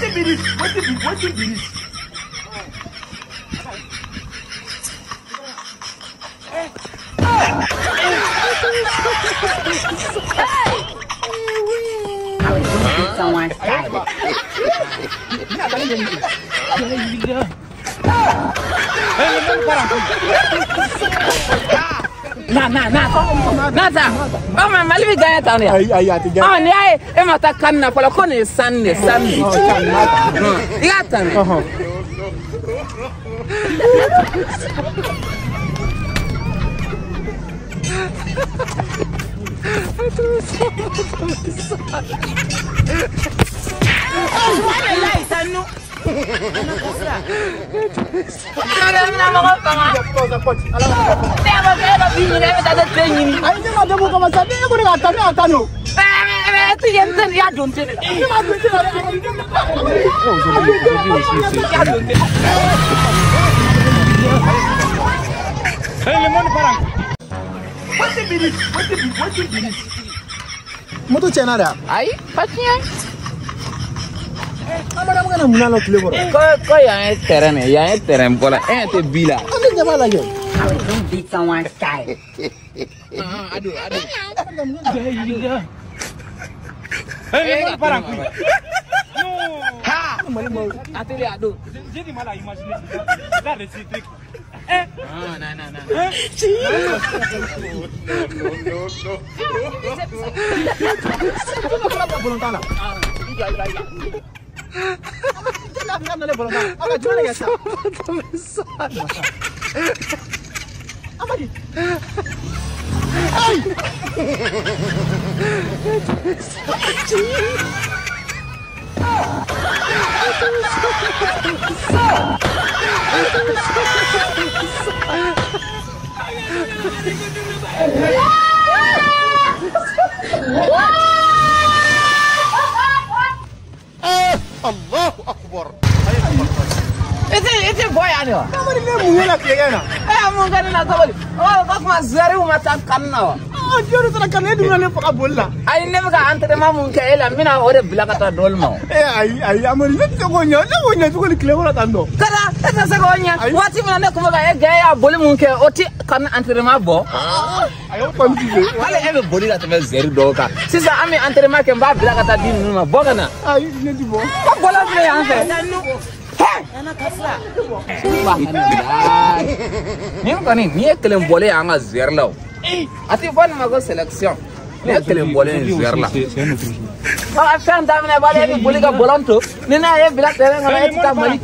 Wetin be this? Wetin be this? I was gonna get someone started. Na na na na ta o ma Mali bɛ gagner tan de ya. Ayi ayi a tɛ gagner. Ɔ n'i y'a ye e ma taa CAN na fɔlɔ ko nin ye sanu de sanu de. I k'a ta mɛ. Ayi ne ma dabɔ kama sa ne ko ne k'a ta ne y'a ta no. Ne ma don ten la dɛ. Wetin be this? Wetin be this? Moto tiɲɛna de wa? Ayi fa tiɲɛ. Amadu an bɛ ka na mun na tile kɔrɔ? Ko yan ye terrain de ye, yan ye terrain bɔla e ɲɛ tɛ bi la. An tɛ ɲɛ b'a lajɛ. I was gonna beat someone started. Ado ado. Ateli ado. J'ai du mal à imaginer. Là, le truc. Ah non non non. Bolontan la. A ka jumɛn de kɛ sisan? Amadi. Ayi. Allahu Akbar. E tɛ bɔ yan de wa? Amadi ne ye mun ye la tilegan in na? E ye mun kɛ ne na sabali? O kuma zɛriw ma taa CAN na wa? Ah jɔn taara CAN na e dun bɛna ne faga boli la. Ayi ne bɛ ka entraînement mun kɛ e la n bɛna o de bila ka taa dɔɔni ma o. Eh ayi ayi Amadi ne tɛ se k'o ɲɛ ne b'o ɲɛ cogo di tile kɔrɔ tan tɔ? Kada e tɛ se k'o ɲɛ. Waati min na ne tun bɛ ka e gɛn e y'a boli mun kɛ o ti CAN entraînement bɔ. Ayi o kɔni ti se. Hali e bɛ boli ka tɛmɛ zɛri dɔw kan. Sisan an bɛ entraînement kɛ n b'a bila ka taa di ninnu ma bɔ ka na. Ayi ne ti bɔ. Ko bɔlɔ filɛ yan fɛ. Nin kɔni nin ye kelen bɔlen ye an ka zɛri la o. A ti fɔ nin ma ko sélection. Nin ye kelen bɔlen ye zɛri la. Ka fɛn daminɛ b'ale e bɛ boli ka bɔlɔn to ni n'a ye bila terrain kɔnɔ e ti taa Mali.